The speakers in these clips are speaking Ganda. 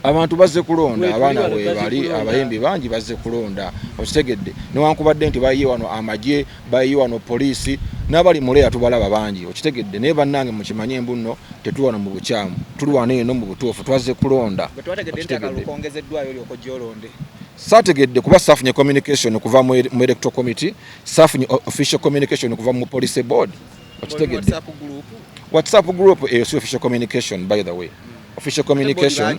Abantu bazze kulonda, abaana webali, abayimbi bangi bazze kulonda, okitegedde? Newankubadde nti bayiye wano amagye, bayiye wano poliisi, n'abali muleya tubalaba bangi, okitegedde? Naye bannange, mukimanye mbu nno tetuli wano mu bukyamu, tuli wano eno mu butuufu, twazze kulonda. Saategedde kuba saafunye communication kuva mu electoral committee, saafunye official communication kuva mu police board, okitegedde? WhatsApp group eyo si official communication, by the way. Official communication,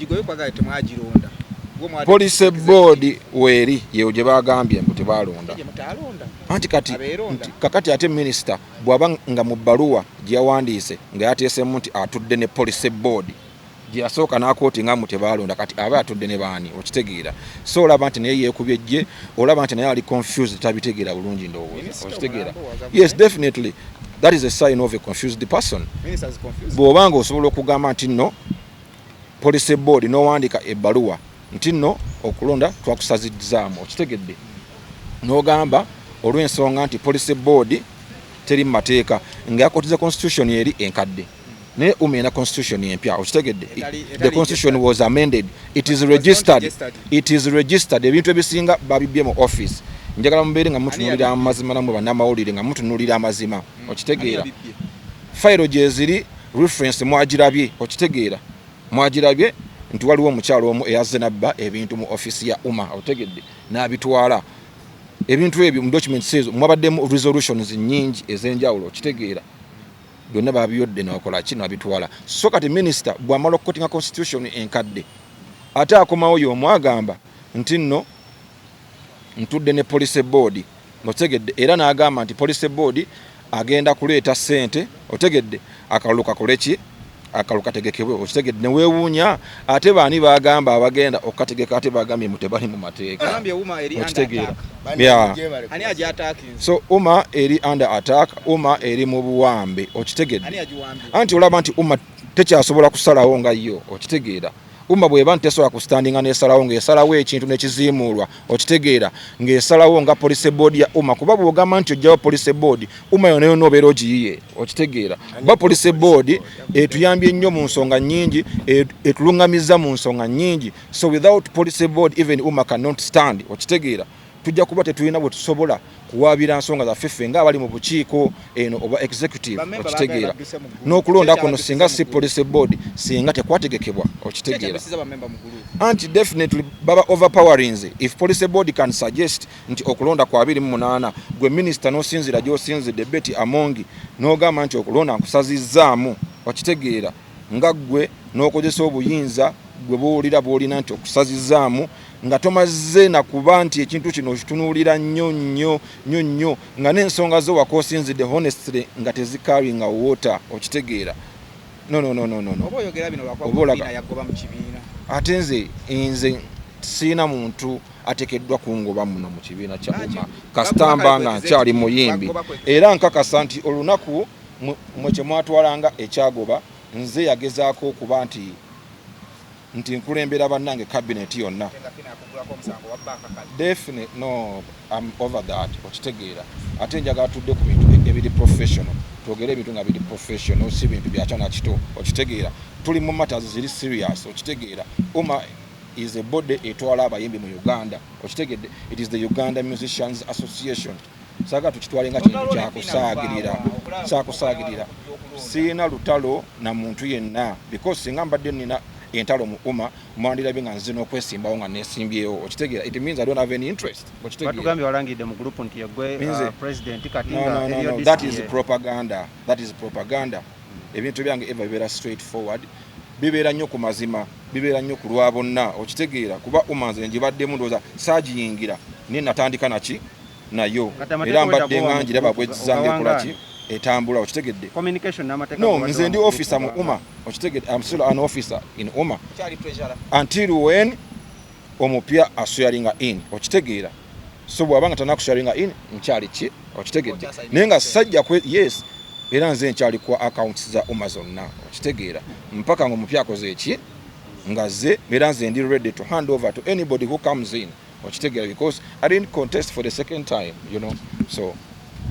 police board weeri yeyo gye bagambye mbu tebalonda. Anti kati kakati ate minisita bw'aba nga mu bbaluwa gye yawandiise nga yateesemu nti atudde ne police board gye yasooka n'akooti nga mu tebalonda, kati aba atudde ne baani? Okitegeera? So olaba nti naye yeekubye ejje, olaba nti naye ali confused, tabitegeera bulungi, ndowooza okitegeera. Yes, definitely that is a sign of a confused person. Bw'oba nga osobola okugamba nti nno police board n'owandiika ebbaluwa nti nno okulonda twakusazizzaamu, okitegedde? N'ogamba olw'ensonga nti police board teri mu mateeka, nga yakotiza constitution eri enkadde, naye UMA erina constitution empya, okitegedde? The constitution was amended, it is registered, it is registered. Ebintu ebisinga babibbye mu office. Njagala mubeere nga mutunulira amazima, namwe bannamawulire nga mutunulira amazima, okitegeera? Fayiro gyeziri, reference mwagirabye, okitegeera? Mwagirabye nti waliwo omukyalo omu eyazze nabba ebintu mu office ya UMA, otegedde? N'abitwala ebintu ebyo. Mu documents ezo mwabaddemu resolutions nyingi ez'enjawulo, okitegeera? Byonna babiyodde nakola ki, nabitwala. So kati minisita bw'amala okuquotinga constitution enkadde, ate akomawo y'omu agamba nti nno ntudde ne police board, otegedde? Era n'agamba nti police board agenda kuleeta ssente, otegedde? Akalulu kakole ki? Akalulu kategekebwe, okitegedde? Neweewuunya ate baani bagamba abagenda okukategeka, ate bagambye mu tebali mu mateeka, okitegeera? Yeah. So UMA eri under attack, UMA eri mu buwambe, okitegedde? Anti olaba nti UMA tekyasobola kusalawo nga yo, okitegeera? UMA bweba nti tesobola kustandinga nesalawo, ng'esalawo ekintu nekiziimuulwa, okitegeera? Ng'esalawo nga police board ya UMA, kuba bw'ogamba nti ojjawo police board, UMA yona yonna obeera ogiyiye, okitegeera? Kuba police board etuyambye nnyo mu nsonga nnyingi, etulungamiza mu nsonga nnyingi. So without police board, even UMA cannot stand, okitegeera? Tujja kuba tetulina bwe tusobola kuwaabira nsonga zaffe ffe ng'abali mu bukiiko eno oba executive, okitegeera? N'okulonda kuno singa si police board, singa tekwategekebwa, okitegeera? Anti definitely baba overpowering. If police board can suggest nti okulonda kwa 28, gwe minisita n'osinzira gy'osinzidde, Betty Amongi, n'ogamba nti okulonda nkusazizzaamu, okitegeera? Nga ggwe n'okozesa obuyinza gwe buwulira bw'olina nti okusazizzaamu, nga tomaze nakuba nti ekintu kino okitunuulira nnyo nnyo nnyo nnyo, nga n'ensonga zo wakoosinzidde honestly nga tezicarryinga water, okitegeera? No, no, no, no, no, no. Oba oyogera bino Oba lwakuba yagoba mu kibiina? Ate nze siina muntu ateekeddwa kungoba muno mu kibiina kya UMA, kasita mba nga nkyali muyimbi. Era nkakasa nti olunaku mwe kye mwatwalanga ekyagoba nze, yagezaako okuba nti nkulembera bannange cabinet yonna. Ate nga Fina yakugulako omusango wabba akakadde. Definite, no, I'm over that, okitegeera? Ate njagala tudde ku bintu ebiri professional, twogere ebintu nga biri professional, si bintu byakyana kito, okitegeera? Tuli mu matters ziri serious, okitegeera? UMA is a body etwala abayimbi mu Uganda, okitegedde? It is the Uganda Musicians Association. Saagala tukitwale nga kintu kyakusaagirira. Siina lutalo na muntu yenna, because singa mbadde nina entalo mu UMA, mwandirabye nga nze n'okwesimbawo nga nesimbyewo, okitegeera? It means I don't have any interest, okitegeera? Batugambye walangidde mu group nti yegwe president, kati No, nga no, no, eriyo no. That is DCA. propaganda, that is propaganda. Ebintu byange eva bibeera straight forward, bibeera nnyo ku mazima, bibeera nnyo ku lwa bonna, okitegeera? Kuba UMA nze ngibaddemu, ndowooza saagiyingira naye natandika naki nayo. Kati amateeka Era mbadde wetagowa nga mu ngiraba group, bwezizange ekola ki, ogawangaani. etambula, okitegedde? Communication n'amateeka No, gobadde nze ndi wa mu officer mu group. UMA, okitegedde? I'm still an officer in UMA Kyali treasurer. until when omupya aswearinga in, okitegeera? So bw'aba nga tanakuswearinga in, nkyali ki, okitegedde? Naye nga sajja kwe, yes, era nze nkyali kwa accounts za UMA zonna, okitegeera? Mpaka nga omupya akoze eki, nga ze. Era nze ndi ready to hand over to anybody who comes in, okitegeera? Because I didn't contest for the second time. So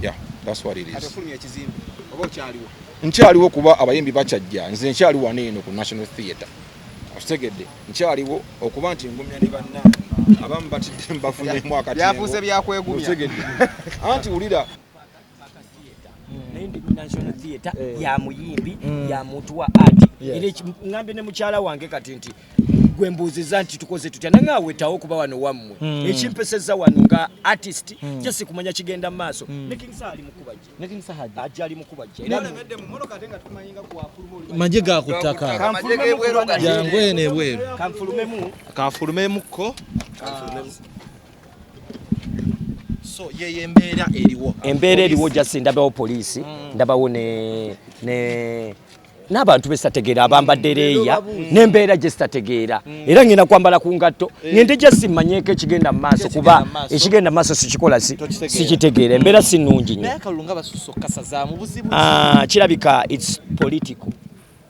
yeah, that's what it Kati is. ofulumya ekizimbe oba okyaliwo? Nkyaliwo kuba abayimbi bakyajja. Nze nkyali wano eno ku National Theatre. Okitegedde, nkyaliwo okuba nti ngumya ne bannange abamu batidde mbafunemu akatengo. Byafuuse byakwegumya. Okitegedde, anti wulira. Naye ndi mu National Theatre ya muyimbi, ya muntu wa art. Era ŋŋambye ne mukyala wange kati nti gwe mbuuziza nti tukoze tutya, nange awetawo okuba wano wammwe. Ekimpesezza wano nga artist just kumanya kigenda mu maaso. Ne King Saha ali mukubajja, ajja ali mukubajja. Era Majje ga ku ttaka. Jangu eno ebweru. Kanfulumemu. Kanfulumemukko. So yeyo embeera eriwo. Embeera eriwo, just ndabawo poliisi, ndabawo ne n'abantu besitategeera abambadde leeya n'embeera gye sitategeera. Era ngenda kwambala ku ngatto, ngende just mmanyeeko ekigenda mu maaso, kuba Ekigenda mu maaso. Ekigenda mu maaso sikikola Tokitegeera. sikitegeera. Embeera si nnungi nnyo. Naye akalulu nga basusse okukasazaamu, buzibu ki? Ah, kirabika it's political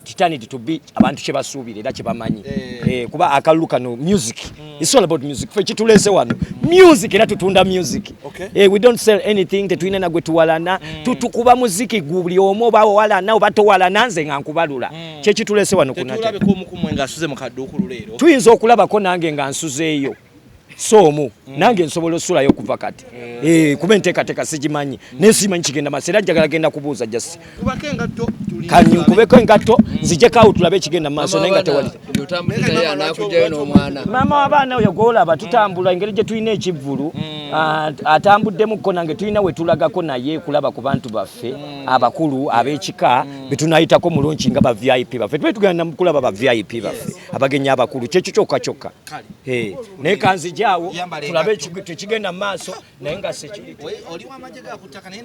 titanic to be abantu kye basuubira era kye bamanyi. Eh, kuba akalulu kano, music, it's all about music. Ffe kitulese wano music, era tutunda music. Eh, we don't sell anything. Tetulina nagwe tuwalana. Tutukuba muziki buli omu, oba owalana oba towalana, nze nga nkubalula. Kyekitulese wano kunate. Tetulabeko omukumwe ng'asuze mu kadduukulu leero. Tuyinza okulabako nange nga nsuzeeyo, so omu nange nsobola osulayo okuva kati. Eh, kuba enteekateeka sigimanyi, naye simanyi kigenda maaso, era njagala genda kubuuza just. Kubako engatto. Kanyukubeko engatto, nzijeko awo tulabe ekigenda mu maaso, naye nga tewali. Otambulirayo anakugjayo n'omwana. Maama w'abaana oyo gwolaba tutambula, engeri gye tulina ekivvulu, atambuddemukko nange, tulina we tulagako naye kulaba ku bantu baffe abakulu ab'ekika betunayitako mulungi nga ba VIP baffe. Tube tugenda kulaba ba VIP baffe, abagenyi abakulu, kyekyo kyokka kyokka. Eh, naye kanzijaawo Yambala tulabe engatto. tekigenda mu maaso, naye nga security. Oli wamagye ga ku ttaka naye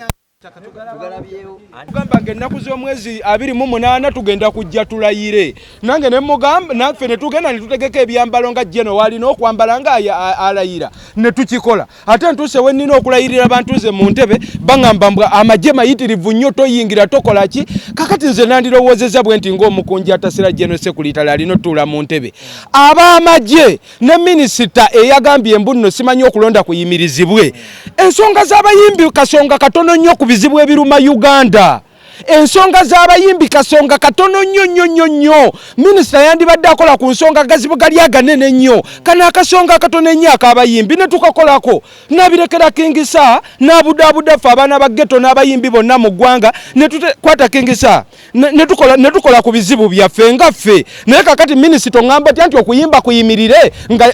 Tugamba nga ennaku z'omwezi 28 tugenda kujja tulayire. Nange ne mugamba naffe ne tugenda ne tutegeka ebyambalo nga jeno walina okwambala nga alayira, ne tukikola. Ate ntuuse we nnina okulayirira abantu nze mu ntebe, baŋŋamba mbwa amagye mayitirivu nnyo, toyingira, tokola ki. Kakati nze nandirowoozezza bwe nti ng'omukunji atasira General Secretary alina otuula mu ntebe, ab'amagye ne minisita eyagambye embu nno simanyi okulonda kuyimirizibwe. Ensonga z'abayimbi kasonga katono nnyo ku bizibu ebiruma Uganda. Ensonga z'abayimbi kasonga katono nnyo nnyo nnyo nnyo. Minisita yandibadde akola ku nsonga gazibu gali aganene ennyo. Kano akasonga akatono ennyo ak'abayimbi ne tukakolako, n'abirekera King Saha n'abudaabuda ffe abaana ba ghetto n'abayimbi bonna mu ggwanga, ne tukwata King Saha ne tukola ku bizibu byaffe nga ffe. Naye kakati minisita oŋŋamba otya nti okuyimba kuyimirire, nga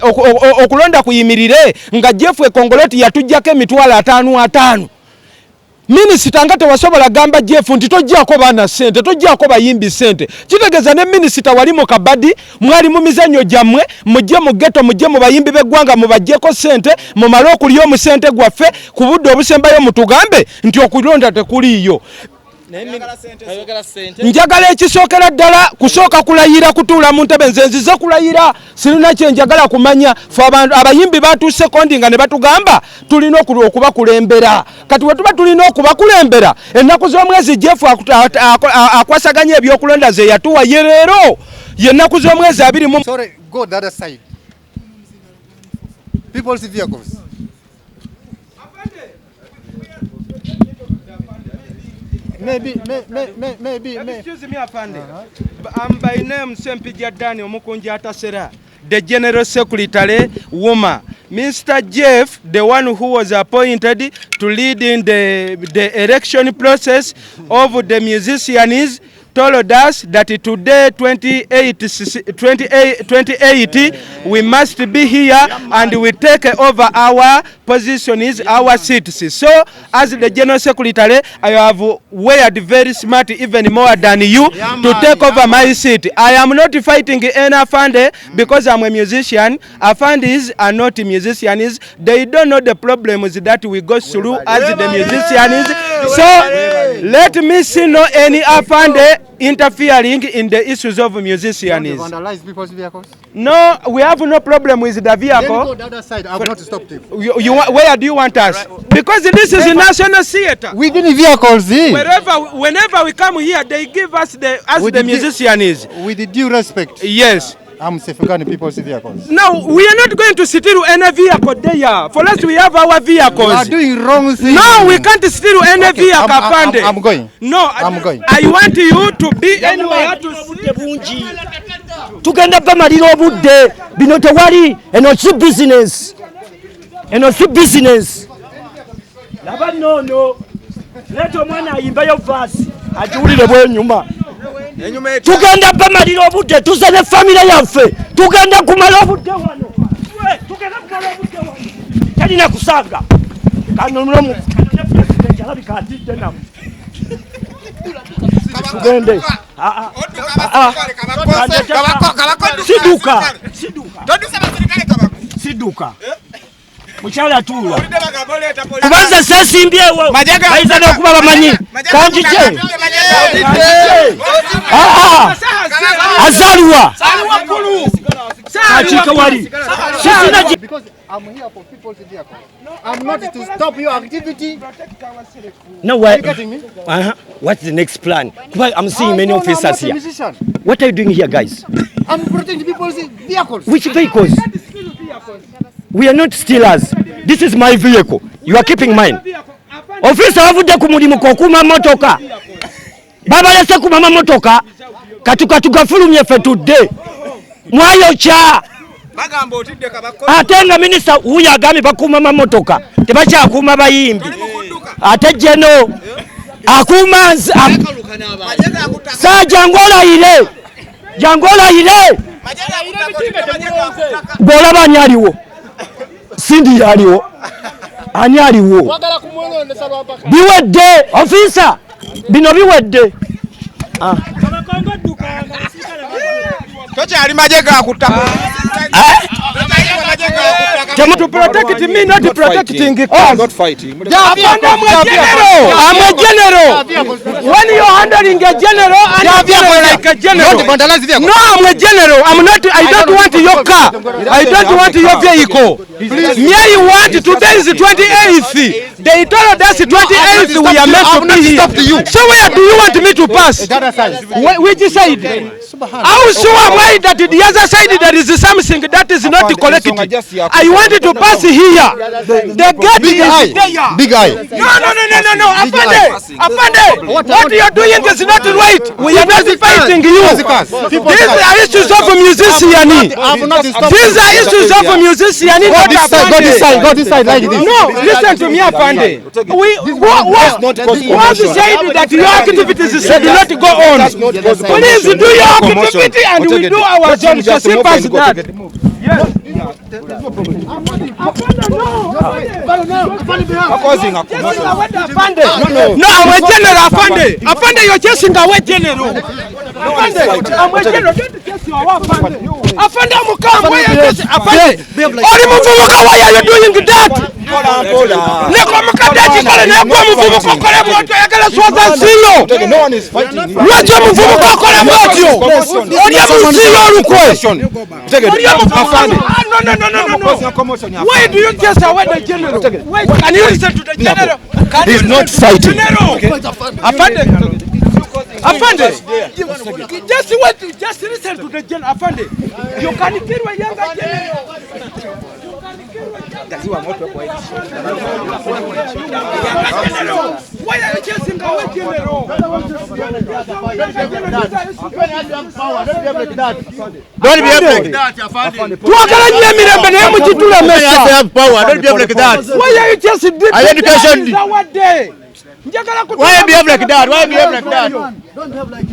okulonda kuyimirire, nga Jeff Ekongoloti yatuggyako 550,000? Minisita nga tewasobola gamba Jeff nti tojjaako baana ssente, tojjaako bayimbi ssente. Kitegeeza ne minisita wali mu kabadi, mwali mu mizannyo gyammwe, mujje mu ghetto, mujje mu bayimbi b'eggwanga, mubaggyeko ssente, mumale okulya omusente gwaffe, ku budde obusembayo mutugambe nti okulonda tekuliiyo. Ayogera ssente. Njagala ekisookera ddala kusooka kulayira kutuula mu ntebe. Nze nzize kulayira, sirina kye njagala kumanya. Fe abantu abayimbi batuuse kondi nga ne batugamba tulina okubakulembera. Kati we tuba tulina okubakulembera, ennaku z'omwezi Jeff akwasaganya ebyokulonda ze yatuwa ye leero yennaku z'omwezi abiri mu Sorry, go the other side. People's vehicles. Maybe, may, maybe, may. Excuse me, Afande. I'm by name Sempija Dani Omukunja Atasera, the General Secretary, WOMA. Mr. Jeff, the one who was appointed to lead in the election process of the musicians, told us that today, 28, 28, we must be here and we take over our positions, our seats. So, as the General Secretary, I have weared very smart, even more than you, to take over my seat. I am not fighting any Afande because I'm a musician. Afandis are not musicians. They don't know the problems that we go through as the musicians. So, let me see no any Afande interfering in the issues of musicians. Vandalize people's vehicles. No, we have no problem with the Then go vehicle. the other side. I've not stopped you. Where do you want us? Because this is a national theater. Within vehicles, eh? Wherever, whenever we come here, they give us the as With the the- musicians. With due respect, Yes. I'm safeguarding people's vehicles. No, we are not going to steal any vehicle there. For us, we have our You are vehicles. doing wrong thing. No, we can't steal any Okay, vehicle, I'm- Afande. I'm going. No, I'm going. I want you to be anywhere to see. Obudde bungi. Tugenda bamalira obudde. Bino tewali, eno si business. Eno si business. Laba nnono. Leeta omwana ayimbeyo verse agiwulire bwenyuma. Tugenda bamalira obudde, tuze ne famire yaffe. Tugenda kumala obudde wano. Tugenda kumala obudde wano. Talina kusaaga. Kano ne president alabika atidde namu. Tugende. Siduka. Siduka. Mukyala tuula. Kubanza sesimbyewo. Bayinza n'okuba bamanyi. Kanjije. Azaliwa. Kakiika wali. Because I'm here for people's vehicles. I'm not to stop your activity. No, what? Are you getting me? What's the next plan? I'm seeing many officers here. What are you doing here, guys? I'm protecting people's vehicles. Which vehicles? We are not stealers. This is my vehicle. You are keeping mine. Officer avudde ku mulimu okukuuma motoka. Babalese kumama motoka. Katuka tugafulumye ffe tudde. Mwayokya. Ate nga minisita wuuyo agambye bakuuma mamotoka. Tebakyakuuma bayimbi. Ate jeno akuuma nze. Saa jangu olayire. Jangu olayire. Bw'olaba ani aliwo? Cindy aliwo. Ani aliwo? Biwedde officer. Bino biwedde. Tokyali magye gakutta. To protect me, not protecting cars. Not fighting. I'm a general. When you're handling a general, and like a general. No, I'm a general. I'm not. I don't want your car. I don't want your vehicle. Me, I want today is 28th. They told us 28th. We are meant to be here. So where do you want me to pass? Which side? How sure am I that the other side there is something that is not correct? I want to pass here. The gate is there. Big eye. No. Afande, Afande, what you are doing is not right. We are not fighting you. These are issues of musicians. These are issues of musicians. Go this side. Go this side like this. No, listen to me, Afande. We once said that your activities should not go on. Please do your activity and we do our job. So simple as that. Yes. No, I'm a general, Afande. Afande, you're chasing away general. Afande, I'm a general. Don't chase your Afande. Afande, I'm why are you chasing Afande? Why are you doing that? No one is fighting you. No. Why do you chase away the general? Why can you listen to the general? He's not fighting. Afande. Afande. Just wait, just listen to the general. Afande. You can kill a younger general. Why are you chasing away general? Don't behave like that. Don't behave like that. Why are you chasing this? Education. Why behave like that? Why behave like that? Don't have like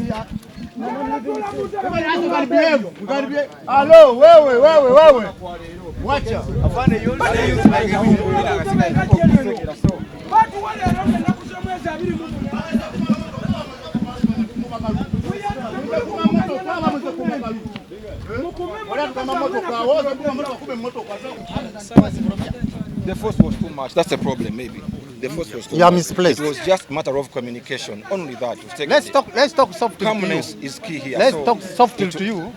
Hello, wewe. Watch out. The force was too much. That's the problem, maybe. The force was too much. Misplaced. It was just a matter of communication. Only that. Let's talk softly. Calmness is key here. Let's talk softly to you.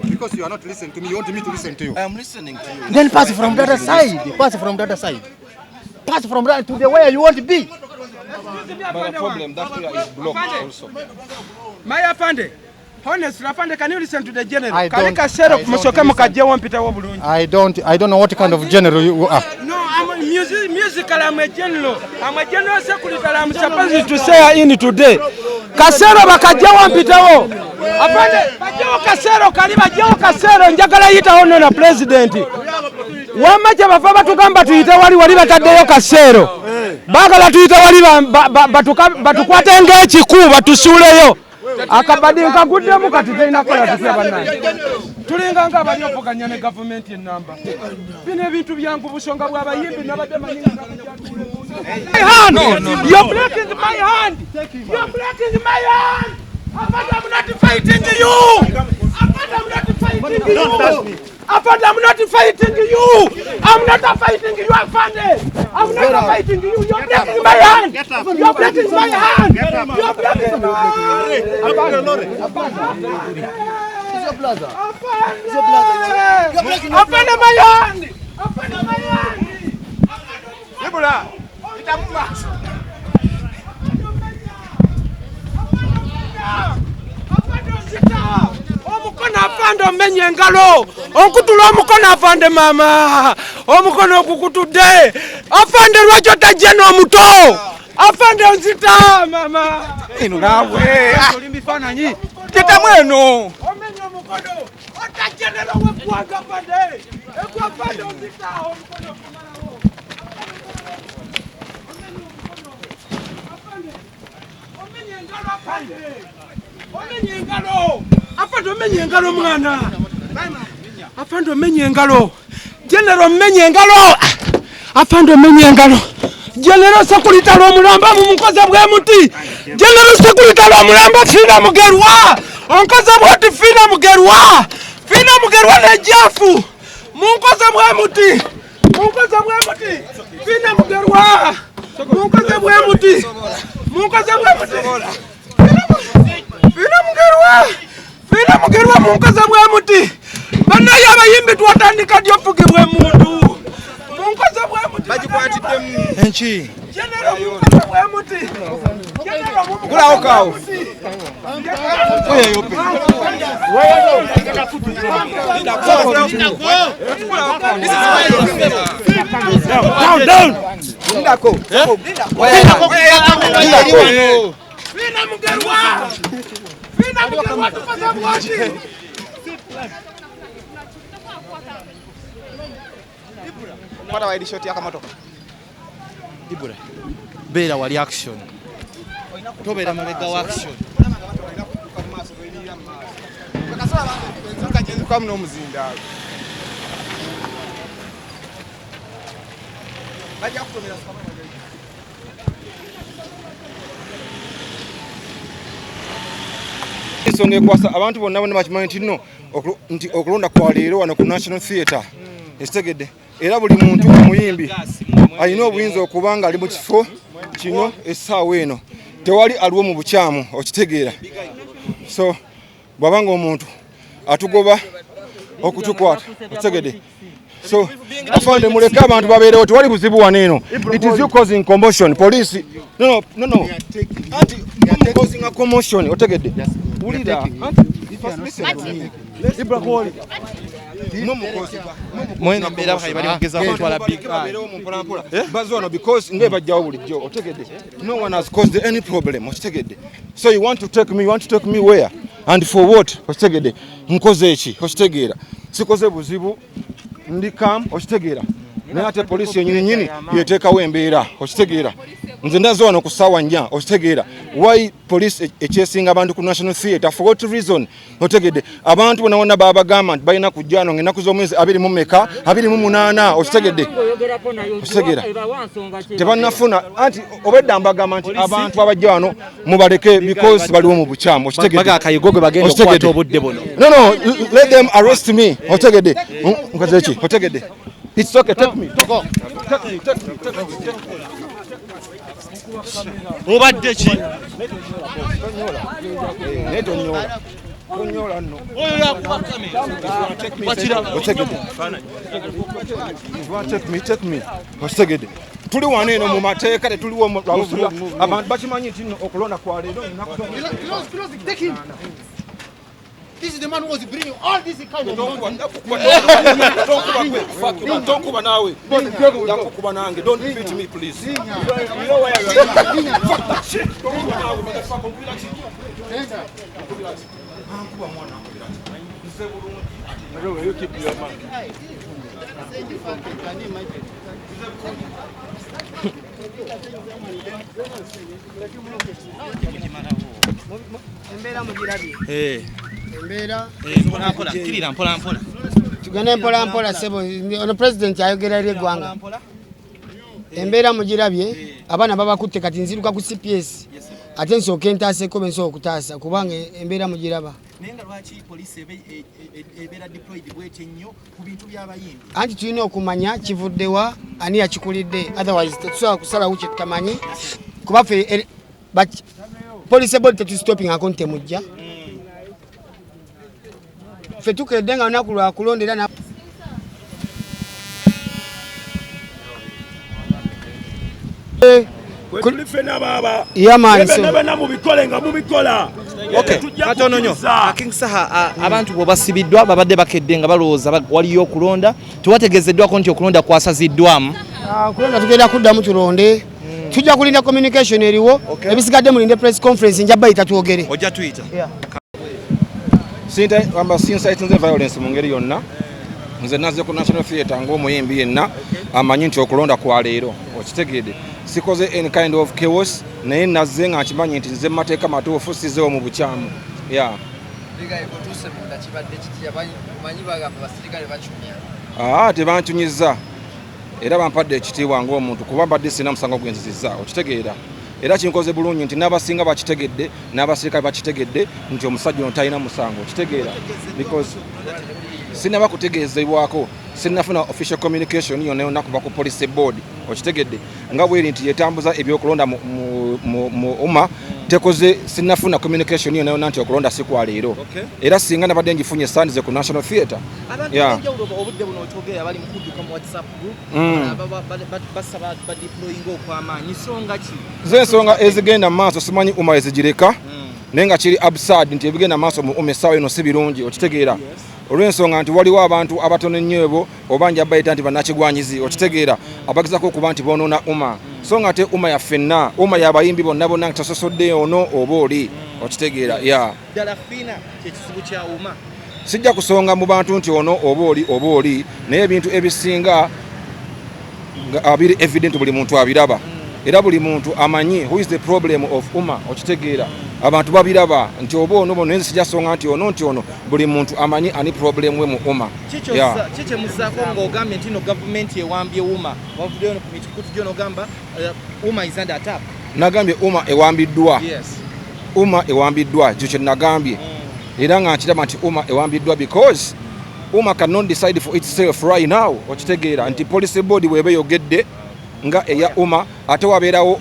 Because you are not listening to me, you want me to listen to you. I am listening to you. Then pass from the other side. Pass from the other side. Pass from that to the where you want to be. But the problem, that area is blocked also. My Afande, honestly, Afande, can you listen to the general? I don't know what kind of general you are. No, I'm a musical. I'm a general. I'm a general secretary. I'm supposed to say in today. Kasero bakajja wampitawo. Afande, bajjewo kaseero kali, bajjewo kaseero, njagala yitawo nno na pulezidenti. Wamma kye bava batugamba tuyite wali, wali bataddeyo kaseero. Baagala tuyite wali batukwate ng'ekiku batusuuleyo. Akabadi nkaguddemu kati terina kukola tutya bannange. Tulinga ng'abali ovuganya ne gavumenti ennamba. Bino ebintu byangu busonga bw'abayimbi nabadde manyi nga My hand! You're breaking my hand! You're breaking my hand! Afande, I'm not fighting you! Afande, I'm not fighting you! Afande, I'm not fighting you! I'm not fighting you, Afande! I'm not fighting you! You're breaking my hand! You're breaking my hand! You're breaking my hand! Afande! Afande, my hand! Afande, my hand! Ibula, itamuma. Omukono afande omenye engalo, onkutula omukono afande mama, omukono ogukutudde afande, lwaki otajja n'omuto afande onzita mama. Eno naawe tetamu eno omenye omukono otajja nero w'eggwanga afande, afande onzita omukono okumalawo. Omenye engalo afande, omenye engalo afande, omenye engalo mwana afande, omenye engalo General, omenye engalo afande, omenye engalo General Sekulitalo omulamba mumukoze bwe muti. General Sekulitalo omulamba Fiina Mugerwa onkoze bwoti. Fiina Mugerwa, Fiina Mugerwa ne Jafu munkoze bwe muti, munkoze bwe muti. Fiina Mugerwa munkoze bwe muti, munkoze bwe muti. Fiina Mugerwa, Fiina Mugerwa munkoze bwe muti. Bannaye abayimbi twatandika ddi ofugibwa emundu? Munkoze bwe muti. Bagikwatiddemu enki? General munkoze bwe muti. General munkoze Gulawo kawo. Down, down. Lindako. Fiina Mugerwa! Fiina Mugerwa tukoze bwoti! Kwata wide shot y'akamotoka. Ibula, beera wali action. Tobeera mabega wa action. Nzukamu n'omuzindaalo. Bajja kutomera. Ensonga ekwasa abantu bonna bonna bakimanyi nti nno nti okulonda kwa leero wano ku National Theatre ekitegedde, era buli muntu omuyimbi alina obuyinza okuba nga ali mu kifo kino essaawa eno, tewali aliwo mu bukyamu, okitegeera. So bw'aba nga omuntu atugoba okutukwata, okitegedde. So afande muleke abantu babeerewo, tewali buzibu wano eno. It is you causing commotion. Police, no. Anti causing a commotion, otegedde. Wulira, anti first listen to me. Mwena mbeera bali kugezaako okutwala big eye. Bazze wano because nge bajjawo bulijjo, otegedde. No one has caused any problem, okitegedde. So you want to take me, you want to take me where and for what, okitegedde. Nkoze eki, okitegeera. Sikoze buzibu, ndi calm, okitegeera. Naye ate poliisi yennyini nnyini yeteekawo embeera, okitegeera. Nze ndaze wano ku ssaawa 4, okitegeera. Why police ekyesinga abantu ku National Theatre for what reason, otegedde. Abantu bonna bonna babagamba nti balina kujja wano ng'ennaku z'omwezi 28 28, okitegedde. Okitegeera. Tebannafuna anti obwedda mbagamba nti abantu abajja wano mubaleke because baliwo mu bukyamu, okitegedde. Baga akayigo bagenda okukwata obudde buno. No, let them arrest me, otegedde. Nkoze ki, otegedde. It's okay, take me. Take me, take me, take me. Obadde ki? Naye tonnyola. Tonnyola nno. Oyo yakuba kamera. Otegedde. Take me, take me. Otegedde. Tuli wano eno mu mateeka, tetuliwo mu lwabusula. Abantu bakimanyi nti nno okulonda kwa leero ennaku z'omwezi. Close, take him. This is the man who was bringing all this kind of nonsense. Tonkuba, gwe. Tonkuba naawe. Nkukuba nange. Don't beat me, please. You know where you are. Fuck that shit. Tonkuba naawe, motherfucker. Nkubira ki? Nkubira ki? Nkuba mwana, nkubira ki? Nze bulungi. You keep your man. Embeera mugirabye. Embeera Mpola, kirira mpola mpola. Tugende mpola mpola sebo. Ono president ayogera eri eggwanga. Embeera mugirabye, abaana babakutte kati nziruka ku CPS. Ate nsooke ntaaseko be nsobola okutaasa kubanga embeera mugiraba. Naye nga lwaki poliisi ebeera deployed bw'etyo ennyo ku bintu by'abayimbi? Anti tulina okumanya kivuddewa, ani yakikulidde, otherwise tetusobola kusalawo kye tutamanyi. Kuba ffe police board tetustoppingako nti temujja. Ffe tukedde nga lunaku lwa kulonda era Tuli ffenna baaba. Yeah, man, so- Bena mubikole nga mubikola. Okay, katono nnyo. King Saha, abantu bwe basibiddwa babadde bakedde nga balowooza waliyo okulonda, tewategeezeddwako nti okulonda kwasaziddwamu. Okulonda tugenda kuddamu tulonde. Tujja kulinda communication eriwo, ebisigadde mulinde press conference nja bayita twogere. Ojja tuyita. Amba sincitinze violence mu ngeri yonna. Nze nazze ku National Theatre ng'omuyimbi yenna amanyi nti okulonda kwa leero okitegedde. Sikoze any kind of chaos, naye nazze nga nkimanyi nti nze mu mateeka matuufu, sizzeewo mu bukyamu. Yeah. Otuuse munda kibadde kitya? Omanyi bagamba basirikale bacunya. Tebancunyizza era bampadde ekitiibwa ng'omuntu kuba mbadde sirina musango gwe nzizizza, okitegeera. Era kinkoze bulungi nti n'abasinga bakitegedde, n'abasirikale bakitegedde nti omusajja ono talina musango, okitegeera. Because sinnaba kutegeezebwako, sinnafuna official communication yonna yonna kuva ku police board, okitegedde, nga bweri nti yetambuza ebyokulonda mu UMA tekoze, sinnafuna communication yonna yonna nti okulonda si kwa leero. Era singa nabadde ngifunye sandize ku National Theatre. Abantu ab'enjawulo obudde buno otwogera bali mu kudduka mu WhatsApp group, basaba badeployinga okw'amaanyi. Nsonga ki? Ze ensonga ezigenda mu maaso simanyi UMA ezigireka, naye nga kiri absurd nti ebigenda mu maaso mu UMA essaawa eno si birungi, okitegeera. Olw'ensonga nti waliwo abantu abatono ennyo ebo oba nja bayita nti bannakigwanyizi, okitegeera, abagezaako okuba nti boonoona UMA. So nga ate UMA yaffenna, UMA y'abayimbi bonna bonna nga tasosodde ono oba oli, okitegeera. Yeah. Ddala Fiina kyekizibu kya UMA? Sijja kusonga mu bantu nti ono oba oli oba oli, naye ebintu ebisinga biri evident, buli muntu abiraba. Era buli muntu amanyi who is the problem of UMA, okitegeera. Abantu babiraba nti oba ono bono, naye sijja songa nti ono nti ono, buli muntu amanyi ani problem we mu UMA. Kiki muzaako ng'ogambye nti no gavumenti ewambye UMA, wavuddeyo ku mikutu gyo n'ogamba UMA is under attack. Nagambye UMA ewambiddwa. UMA ewambiddwa, ekyo kye nagambye. Era nga nkiraba nti UMA ewambiddwa because UMA cannot decide for itself right now, okitegeera, nti police board bw'eba eyogedde nga eya UMA, ate wabeerawo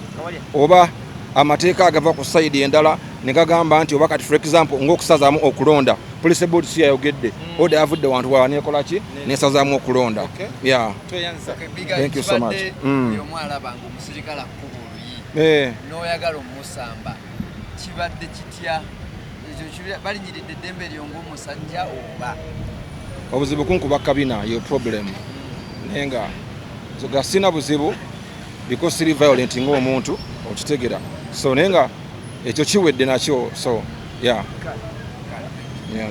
oba amateeka agava ku side endala ne gagamba nti oba kati for example ng'okusazaamu okulonda, police board si yayogedde, order yavudde wantu walala nekola ki, nesazaamu okulonda. Yeah. Thank you so much. Omu alaba ng'omusirikale akuba oluyi n'oyagala omusamba, kibadde kitya? Ekyo balinyiridde eddembe lyo ng'omusajja oba? Obuzibu kunkuba kabina yo problem, naye nga nga sina buzibu because siri violent ng'omuntu, okitegeera. So naye nga ekyo kiwedde nakyo, so yeah. Yeah.